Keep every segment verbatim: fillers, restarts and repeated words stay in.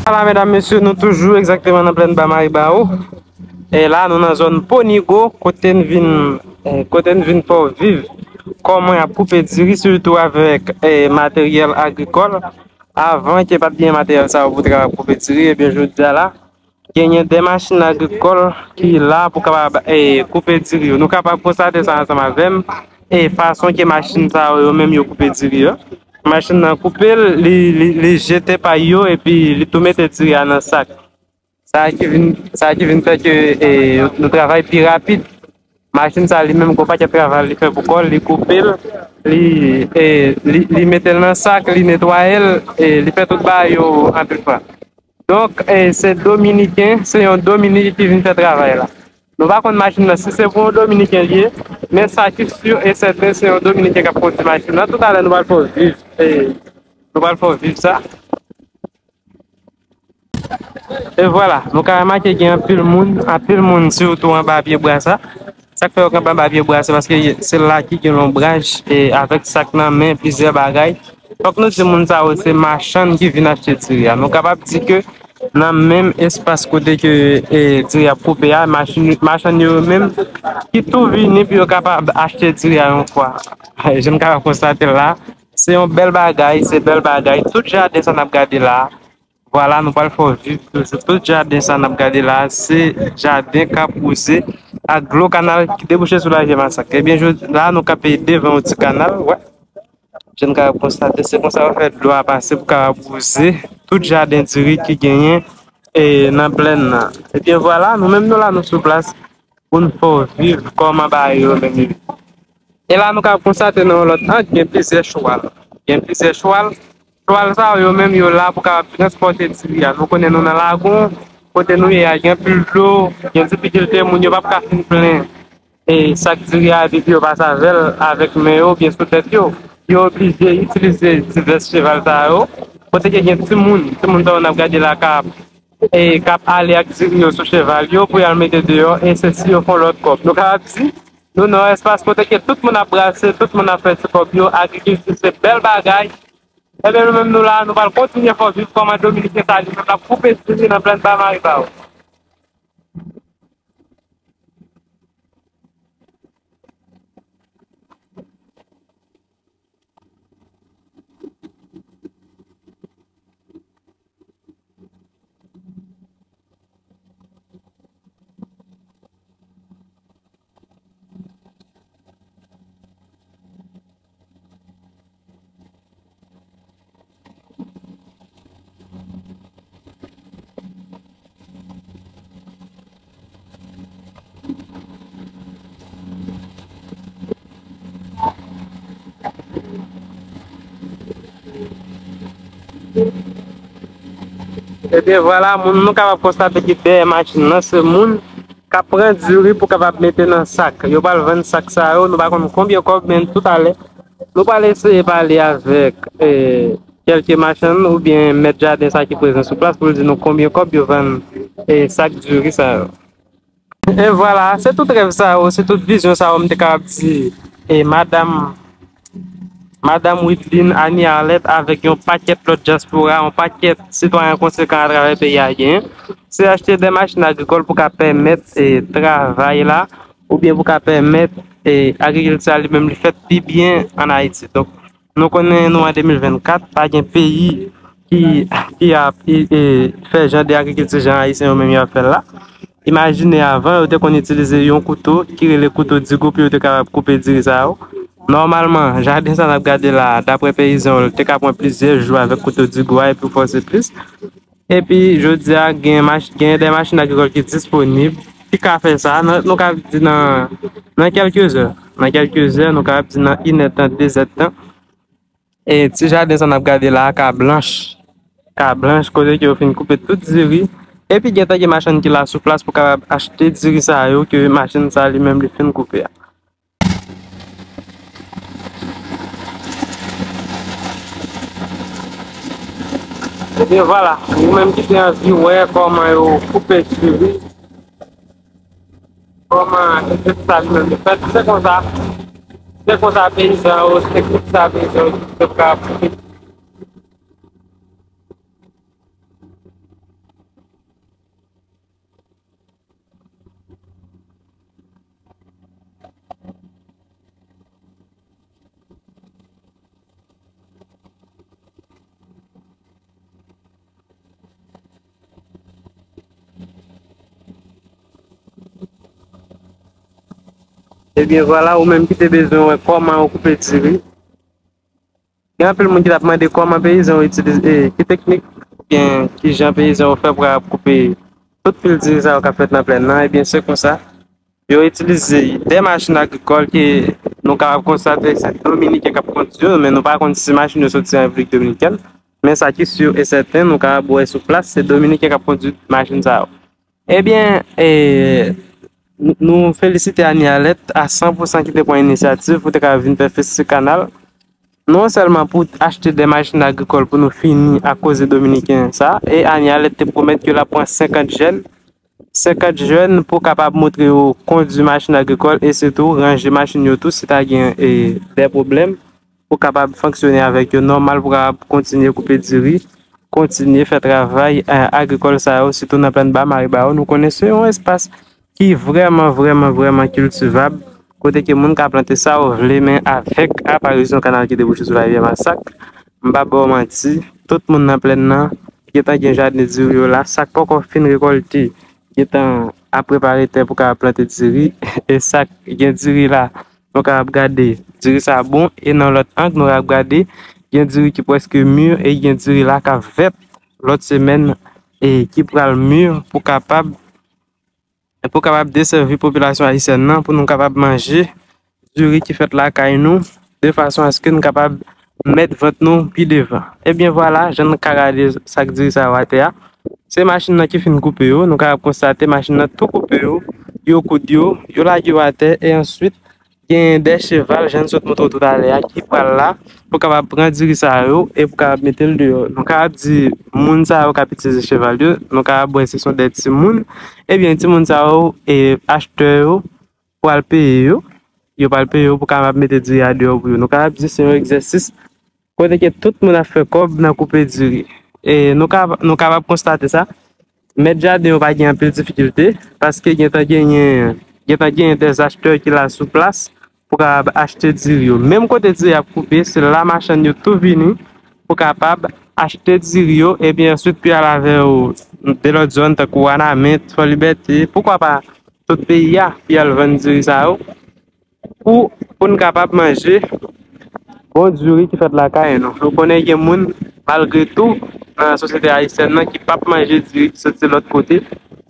Ala, medam, mesye, nou toujou egzakteman nan plèn Ba Maribawo. E la, nou nan zòn Ponigo, kote n vin, e, kote n vin fè w viv kòman y ap koupe diri, sitou avèk, e, materyèl agrikòl. Avan, ke pa t gen materyèl sa yo pou te kapab koupe diri, ebyen, jodi a la, genyen de machin agrikòl ki la pou kapab, e, koupe diri yo. Nou kapab konstate sa ansanm avè m, e, fason ke machin sa yo, yo menm yo koupe diri yo. Machin nan koupe l, li, li, li jete pay yo, epi li tou mete diri a nan sak. Sa ki vin, sa ki vin fè ke, e, nou travay pi rapid. Machin sa li menm, gon pakèt travay li fè pou kò l, li koupe l, li, e, li, li mete l nan sak, li netwaye l, e, li fè tout bagay yo anpil fwa. Donk, e, se Dominiken, se yon Dominiken ki vin fè travay la. Nou pa konn machin nan si se pou yon Dominiken li ye, men sa ki si e sèten, se yon Dominiken k ap kondui machin nan. Toutalè, nou pral fè w viv, e, nou pral fè w viv sa. E vwala, nou ka remake gen anpil moun, anpil moun sitou anba pye bwa sa. Sa k fè yo kanpe anba pye bwa, se paske se la ki gen lonbraj, e avèk sak nan men, plizyè bagay. Fòk nou di moun sa yo se machann ki vin achte diri a. Nou kapab di ke nan menm espas kote ke, e, diri ap koupe a, machin, machann yo menm ki tou vini pou yo kapab achte diri a yon fwa. Jan n kapab konstate la, se yon bèl bagay, se bèl bagay. Tout jaden sa n ap gade la, vwala, nou pral fè w viv toujou. Tout jaden sa n ap gade la, se jaden k ap wouze ak dlo kanal ki debouche sou larivyè Masak. Ebyen, jodi la, nou kanpe devan yon ti kanal, wè. Jan n kapab konstate, se konsa yo fè dlo a pase pou kapab wouze tout jaden diri ki genyen, e, nan plèn nan. Ebyen, vwala, nou menm nou la, nou sou plas pou n fè w viv kòman bagay yo menm ye. E la, nou ka konstate nan yon lòt ang, gen plizyè chwal. Gen plizyè chwal. Chwal sa yo, yo menm, yo la pou kapab transpòte diri a. Nou konnen nou nan lagon, kote nou ye a, gen anpil dlo, gen difikilte, moun yo p ap ka fin plen, e, sak diri a, epi yo pase avè l avèk men yo, oubyen sou tèt yo. Yo oblije itilize divès cheval sa yo. Kote ke gen timoun, timoun sa yo n ap gade la k ap, e, k ap ale ak diri yo sou cheval yo pou y al mete deyò, e se si yo fè yon lòt kòb. Nou kapab di, nou nan yon espas kote ke tout moun ap brase, tout moun ap fè ti kòb yo, agrikilti se bèl bagay. Ebyen, nou menm nou la, nou pral kontinye fè w viv kòman Dominiken sa li menm l ap koupe diri nan plèn Ba Maribawo. Ebyen, vwala, moun nou kapab konstate ki dèyè machin nan, se moun k ap pran diri pou kapab mete nan sak. Yo pral vann sak sa yo, nou pa konn konbyen kòb, men toutalè, nou pral eseye pale avèk, e, kèlke machann oubyen mèt jaden sa ki prezan sou plas pou l di nou konbyen kòb yo vann, e, sak diri sa yo. E vwala, se tout rèv sa yo, se tout vizyon sa yo, m te kapab di, e, madanm, madanm Wideline Annie Arlette avèk yon pakèt lòt dyaspora, yon pakèt sitwayen konsekan atravè peyi a genyen. Se achte de machin agrikòl pou ka pèmèt, e, travay la, oubyen pou ka pèmèt, e, agrikilti a li menm li fèt pi byen ann Ayiti. Donk, nou konnen nou an de mil vennkat, pa gen peyi ki, ki ap, e, e, fè jan de agrikilti jan Ayisyen yo menm y ap fè l la. Imajine avan, yo te konn itilize yon kouto ki rele kouto digo pou yo te kapab koupe diri sa yo. Nòmalman, jaden sa n ap gade la, daprè peyizan yo, l te ka pran plizyè jou avèk kouto digo a epi w fòse plis. Epi, jodi a, gen mach-, gen de machin agrikòl ki disponib, ki ka fè sa, nan, nou ka di nan, nan kèlke zè. Nan kèlke zè, nou ka di nan inèdtan, dezèdtan. E ti jaden sa n ap gade la a ka blanch. Ka blanch, kote ke yo fin koupe tout diri. Epi gentan gen machann ki la sou plas pou kapab achte diri sa yo ke machin sa li menm li fin koupe a. Ebyen, vwala, ou menm ki te anvi wè kòman yo koupe diri, kòman e sa li menm li fèt, se konsa, se konsa peyizan yo, se konsa peyizan yo te ka koupe. Ebyen, vwala, ou menm ki te bezwen wè kòman yo koupe diri. Gen anpil moun ki t ap mande kòman peyizan yo itilize, e, ki teknik, oubyen ki jan peyizan yo fè pou kapab koupe tout pil diri sa yo k ap fèt nan plèn nan. Ebyen, se konsa, yo itilize de machin agrikòl ke nou kapab konstate se Dominiken k ap kondui yo, men nou pa konn si machin yo soti an Repiblik Dominikèn. Men sa ki si e sèten, nou kapab wè sou plas, se Dominiken k ap kondui machin sa yo. Ebyen, e, nou, nou felisite Anialet a san pou san ki te pran inisyativ pou te ka vin fè fis sou kanal. Non sèlman pou achte de machin agrikòl pou nou fini ak koze dominiken sa, e Anialet te pwomèt ke l ap pran senkant jèn, senkant jèn pou kapab montre yo kondui machin agrikòl e sitou ranje machin yo tou si ta gen, e, de pwoblèm pou kapab fonksyone avèk yo nòmal, pou kapab kontinye koupe diri, kontinye fè travay, e, agrikòl sa yo, sitou nan plèn ba Mariba yo. Nou konnen se yon espas ki vrèman, vrèman, vrèman kiltivab, kote ke moun ka plante sa yo vle, men avèk aparisyon kanal ki debouche sou larivyè Masak, m p ap ba w manti, tout moun nan plèn nan gentan gen jaden diri yo la, sa k poko fin rekòlte gentan ap prepare tè pou kapab plante diri, e sa k gen diri la, nou kapab gade diri sa bon, e nan lòt ang, nou kapab gade gen diri ki prèske mi, e gen diri la k ap vèt lòt semèn, e ki pral mi pou kapab, pou kapab desèvi popilasyon ayisyèn nan, pou nou kapab manje diri ki fèt lakay nou, de fason aske n kapab mèt vant nou pi devan. Ebyen vwala, jan n ka gade sak diri sa yo atè a, se machin nan ki fin koupe yo, nou kapab konstate machin nan tou koupe yo, yo koud yo, yo lage yo atè, e answit, gen de cheval, jan n sot montre w toutalè a, ki pral la, pou kapab pran diri sa yo, e pou kapab mete l deyò. Nou kapab di, moun sa yo k ap itilize cheval yo, nou kapab wè se son de timoun, ebyen, timoun sa yo, e, achtè yo, pral peye yo, yo pral peye yo pou kapab mete diri a deyò pou yo. Nou kapab di se yon egzèsis kote ke tout moun ap fè kòb nan koupe diri. E nou ka, nou kapab konstate sa. Mèt jaden yo pa gen anpil difikilte, paske gentan genyen, gentan genyen dèzachtè ki la sou plas pou kapab achte diri yo. Menm kote diri ap koupe, se la machann yo tou vini pou kapab achte diri yo, epi answit pou y al avè yo de lòt zòn, tankou Wanament, Fò Libète, poukwa pa tout peyi a, pou y al vann diri sa yo, pou, pou n kapab manje bon diri ki fèt lakay nou. Nou konnen gen moun, malgre tou, nan sosyete ayisyèn nan, ki p ap manje diri ki soti lòt kote,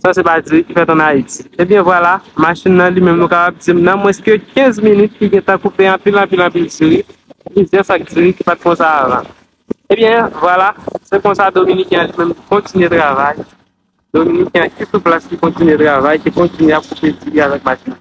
san se pa diri ki fèt ann Ayiti. Ebyen, vwala, machin nan li menm, nou kapab di m nan mwens ke kenz minit, ki gentan koupe anpil, anpil, anpil diri, plizyè sak diri ki pa t konsa avan. Ebyen, vwala, se konsa Dominiken an li menm kontinye travay. Dominiken an ki sou plas ki kontinye travay, ki kontinye ap koupe diri avèk machin.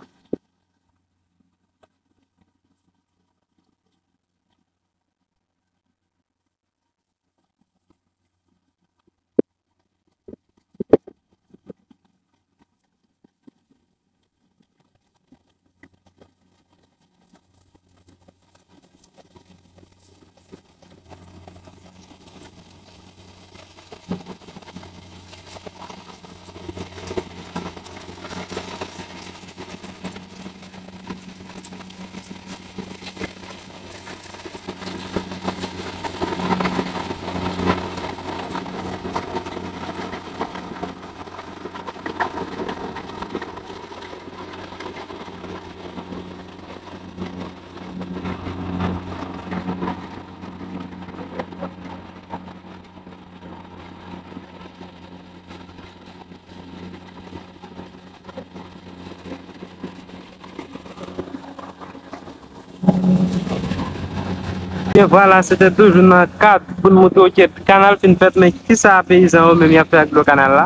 Ebyen vwala, se te toujou nan kad pou n montre w ke kanal fin fèt, men kisa peyizan yo menm y ap fè ak dlo kanal la?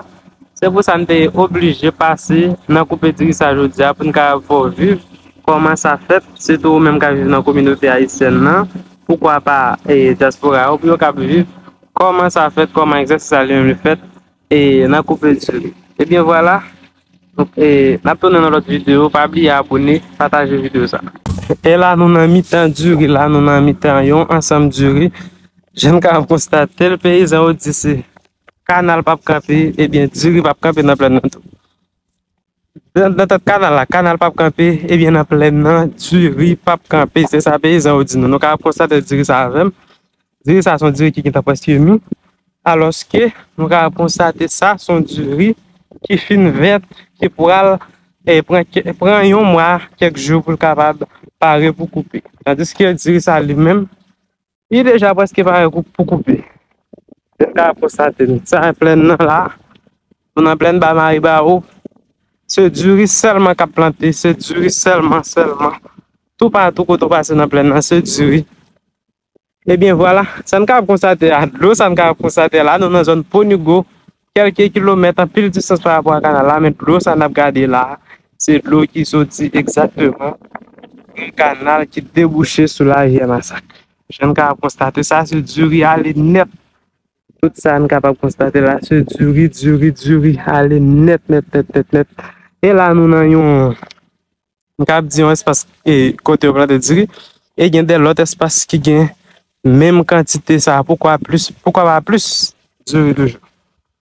Se pou sa n te oblije pase nan koupe diri sa jodi a pou n kapab fè w viv kòman sa fèt, sitou ou menm k ap viv nan kominote ayisyèn nan, poukwa pa, e, dyaspora yo, pou yo kab viv kòman sa fèt, kòman egzèsis sa li menm li fèt, e, nan koupe diri. Ebyen vwala, donk, e, n ap tounen nan lòt videyo, pa bliye abone, pataje videyo sa. E la nou nan mitan diri, la nou nan mitan yon ansanm diri, jan n kapab konstate l, peyizan yo di se kanal p ap kanpe, ebyen diri p ap kanpe nan plèn nan tou. Nan, nan tèt kanal la, kanal p ap kanpe, ebyen nan plèn nan, diri p ap kanpe. Se sa peyizan yo di nou. Nou kapab konstate diri sa avè m. Diri sa se yon diri ki gentan prèske mi. Alòske, nou kapab konstate sa se yon diri ki fin vèt, ki pral e pran, pran yon mwa, kèk jou pou l kapab pare pou koupe. Tandiske diri sa li menm, li deja prèske pare pou, pou koupe. Jan n ka konstate, sa plèn nan la, nou nan plèn Ba Maribawo, se diri sèlman k ap plante, se diri sèlman, sèlman. Toupatou kote w pase nan plèn nan, se diri. Ebyen, vwala, sa n ka ap konstate a, dlo sa n ka ap konstate la, nou nan zòn Ponigo, kèlke kilomèt, anpil distans pa rapò a kanal la, men dlo sa n ap gade la, se dlo ki soti egzakteman nan kanal ki debouche sou larivyè Masak. Jan n ka ap konstate, sa se diri ale nèt. Tout sa n kapab konstate la, se diri, diri, diri, ale nèt, nèt, nèt, nèt, nèt. E la, nou nan yon, m kab di yon espas e, kote yo plante diri. E gen de lòt espas ki gen menm kantite sa, poukwa plis, poukwa pa plis diri toujou.